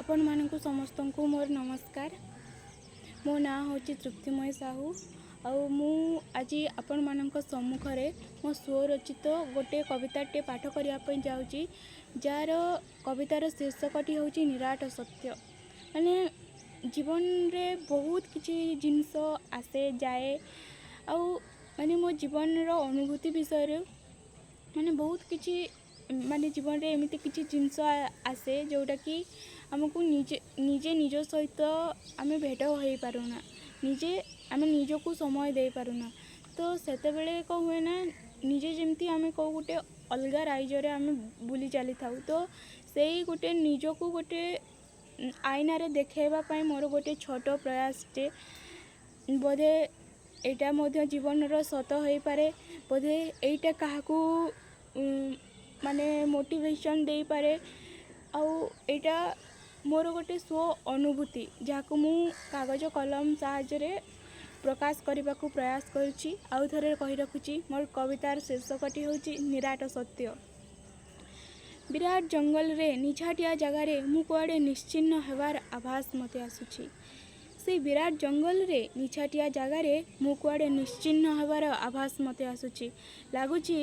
ଆପଣମାନଙ୍କୁ ସମସ୍ତଙ୍କୁ ମୋର ନମସ୍କାର। ମୋ ନାଁ ହେଉଛି ତୃପ୍ତିମୟୀ ସାହୁ ଆଉ ମୁଁ ଆଜି ଆପଣମାନଙ୍କ ସମ୍ମୁଖରେ ମୋ ସ୍ୱରଚିତ ଗୋଟେ କବିତାଟେ ପାଠ କରିବା ପାଇଁ ଯାଉଛି, ଯାହାର କବିତାର ଶୀର୍ଷକଟି ହେଉଛି ନିରାଟ ସତ୍ୟ। ମାନେ ଜୀବନରେ ବହୁତ କିଛି ଜିନିଷ ଆସେ ଯାଏ, ଆଉ ମାନେ ମୋ ଜୀବନର ଅନୁଭୂତି ବିଷୟରେ, ମାନେ ବହୁତ କିଛି, ମାନେ ଜୀବନରେ ଏମିତି କିଛି ଜିନିଷ ଆସେ ଯେଉଁଟାକି ଆମକୁ ନିଜେ ନିଜେ ନିଜ ସହିତ ଆମେ ଭେଟ ହେଇପାରୁନା, ନିଜେ ଆମେ ନିଜକୁ ସମୟ ଦେଇପାରୁନା। ତ ସେତେବେଳେ କ'ଣ ହୁଏ ନା, ନିଜେ ଯେମିତି ଆମେ କେଉଁ ଗୋଟେ ଅଲଗା ରାଇଜରେ ଆମେ ବୁଲି ଚାଲିଥାଉ। ତ ସେଇ ଗୋଟେ ନିଜକୁ ଗୋଟେ ଆଇନାରେ ଦେଖାଇବା ପାଇଁ ମୋର ଗୋଟେ ଛୋଟ ପ୍ରୟାସଟେ। ବୋଧେ ଏଇଟା ମଧ୍ୟ ଜୀବନର ସତ ହେଇପାରେ, ବୋଧେ ଏଇଟା କାହାକୁ ମାନେ ମୋଟିଭେସନ୍ ଦେଇପାରେ। ଆଉ ଏଇଟା ମୋର ଗୋଟେ ସ୍ୱ ଅନୁଭୂତି, ଯାହାକୁ ମୁଁ କାଗଜ କଲମ ସାହାଯ୍ୟରେ ପ୍ରକାଶ କରିବାକୁ ପ୍ରୟାସ କରୁଛି। ଆଉ ଥରେ କହି ରଖୁଛି, ମୋର କବିତାର ଶୀର୍ଷକଟି ହେଉଛି ନିରାଟ ସତ୍ୟ। ବିରାଟ ଜଙ୍ଗଲରେ ନିଛାଟିଆ ଜାଗାରେ ମୁଁ କୁଆଡ଼େ ନିଶ୍ଚିହ୍ନ ହେବାର ଆଭାସ ମୋତେ ଆସୁଛି। ସେଇ ବିରାଟ ଜଙ୍ଗଲରେ ନିଛାଟିଆ ଜାଗାରେ ମୁଁ କୁଆଡ଼େ ନିଶ୍ଚିହ୍ନ ହେବାର ଆଭାସ ମୋତେ ଆସୁଛି। ଲାଗୁଛି,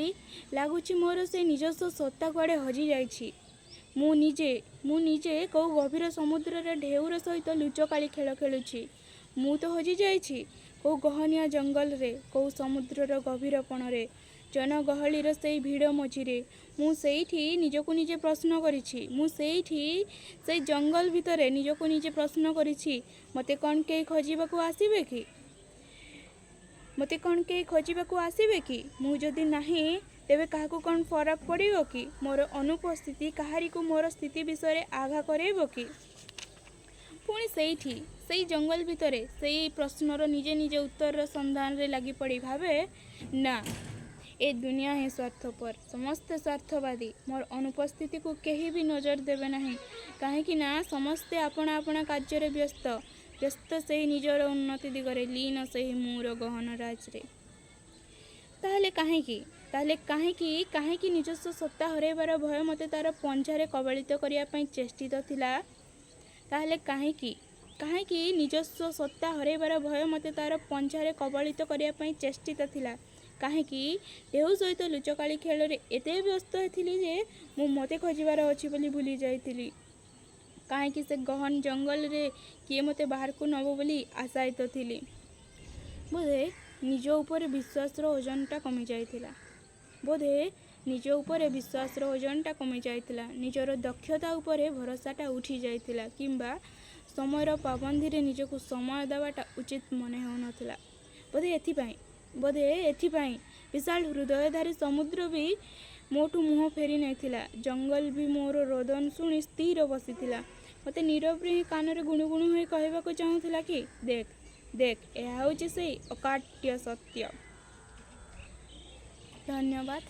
ଲାଗୁଛି ମୋର ସେ ନିଜସ୍ୱ ସତ୍ତା କୁଆଡ଼େ ହଜିଯାଇଛି। ମୁଁ ନିଜେ କେଉଁ ଗଭୀର ସମୁଦ୍ରରେ ଢେଉର ସହିତ ଲୁଚକାଳି ଖେଳ ଖେଳୁଛି। ମୁଁ ତ ହଜିଯାଇଛି କେଉଁ ଗହନିଆ ଜଙ୍ଗଲରେ, କେଉଁ ସମୁଦ୍ରର ଗଭୀର ପଣରେ, ଜନଗହଳିର ସେଇ ଭିଡ଼ ମଝିରେ। ମୁଁ ସେଇଠି ନିଜକୁ ନିଜେ ପ୍ରଶ୍ନ କରିଛି। ମୁଁ ସେଇଠି ସେଇ ଜଙ୍ଗଲ ଭିତରେ ନିଜକୁ ନିଜେ ପ୍ରଶ୍ନ କରିଛି, ମୋତେ କ'ଣ କେହି ଖୋଜିବାକୁ ଆସିବେ କି? ମୋତେ କ'ଣ କେହି ଖୋଜିବାକୁ ଆସିବେ କି? ମୁଁ ଯଦି ନାହିଁ, ତେବେ କାହାକୁ କ'ଣ ଫରକ ପଡ଼ିବ କି? ମୋର ଅନୁପସ୍ଥିତି କାହାରିକୁ ମୋର ସ୍ଥିତି ବିଷୟରେ ଆଘା କରେଇବ କି? ପୁଣି ସେଇଠି ସେଇ ଜଙ୍ଗଲ ଭିତରେ ସେଇ ପ୍ରଶ୍ନର ନିଜେ ନିଜେ ଉତ୍ତରର ସନ୍ଧାନରେ ଲାଗିପଡ଼ି ଭାବେ, ନା, ଏ ଦୁନିଆ ହିଁ ସ୍ୱାର୍ଥପର, ସମସ୍ତେ ସ୍ୱାର୍ଥବାଦୀ। ମୋର ଅନୁପସ୍ଥିତିକୁ କେହି ବି ନଜର ଦେବେ ନାହିଁ, କାହିଁକି ନା ସମସ୍ତେ ଆପଣା ଆପଣା କାର୍ଯ୍ୟରେ ବ୍ୟସ୍ତ, ବ୍ୟସ୍ତ ସେହି ନିଜର ଉନ୍ନତି ଦିଗରେ, ଲୀନ ସେହି ମୁଁର ଗହନ ରାଜରେ। ତାହେଲେ କାହିଁକି ନିଜସ୍ୱ ସତ୍ତା ହରାଇବାର ଭୟ ମୋତେ ତା'ର ପଞ୍ଝାରେ କବଳିତ କରିବା ପାଇଁ ଚେଷ୍ଟିତ ଥିଲା? ତାହେଲେ କାହିଁକି ନିଜସ୍ୱ ସତ୍ତା ହରାଇବାର ଭୟ ମୋତେ ତା'ର ପଞ୍ଝାରେ କବଳିତ କରିବା ପାଇଁ ଚେଷ୍ଟିତ ଥିଲା? କାହିଁକି ଢେଉ ସହିତ ଲୁଚକାଳି ଖେଳରେ ଏତେ ବ୍ୟସ୍ତ ଥିଲି ଯେ ମୁଁ ମୋତେ ଖୋଜିବାର ଅଛି ବୋଲି ଭୁଲି ଯାଇଥିଲି? କାହିଁକି ସେ ଗହନ ଜଙ୍ଗଲରେ କିଏ ମୋତେ ବାହାରକୁ ନେବ ବୋଲି ଆଶାୟିତ ଥିଲି? ବୋଧେ ନିଜ ଉପରେ ବିଶ୍ୱାସର ଓଜନଟା କମିଯାଇଥିଲା। ବୋଧେ ନିଜ ଉପରେ ବିଶ୍ୱାସର ଓଜନଟା କମିଯାଇଥିଲା, ନିଜର ଦକ୍ଷତା ଉପରେ ଭରସାଟା ଉଠି ଯାଇଥିଲା, କିମ୍ବା ସମୟର ପାବନ୍ଦିରେ ନିଜକୁ ସମୟ ଦେବାଟା ଉଚିତ ମନେ ହେଉନଥିଲା। ବୋଧେ ଏଥିପାଇଁ ବିଶାଳ ହୃଦୟଧାରୀ ସମୁଦ୍ର ବି ମୋଠୁ ମୁହଁ ଫେରି ନେଇଥିଲା। ଜଙ୍ଗଲ ବି ମୋର ରୋଦନ ଶୁଣି ସ୍ଥିର ବସିଥିଲା। ମୋତେ ନୀରବରେ ହିଁ କାନରେ ଗୁଣୁ ଗୁଣୁ ହୋଇ କହିବାକୁ ଚାହୁଁଥିଲା କି, ଦେଖ, ଦେଖ, ଏହା ହେଉଛି ସେଇ ଅକାଟ୍ୟ ସତ୍ୟ। ଧନ୍ୟବାଦ।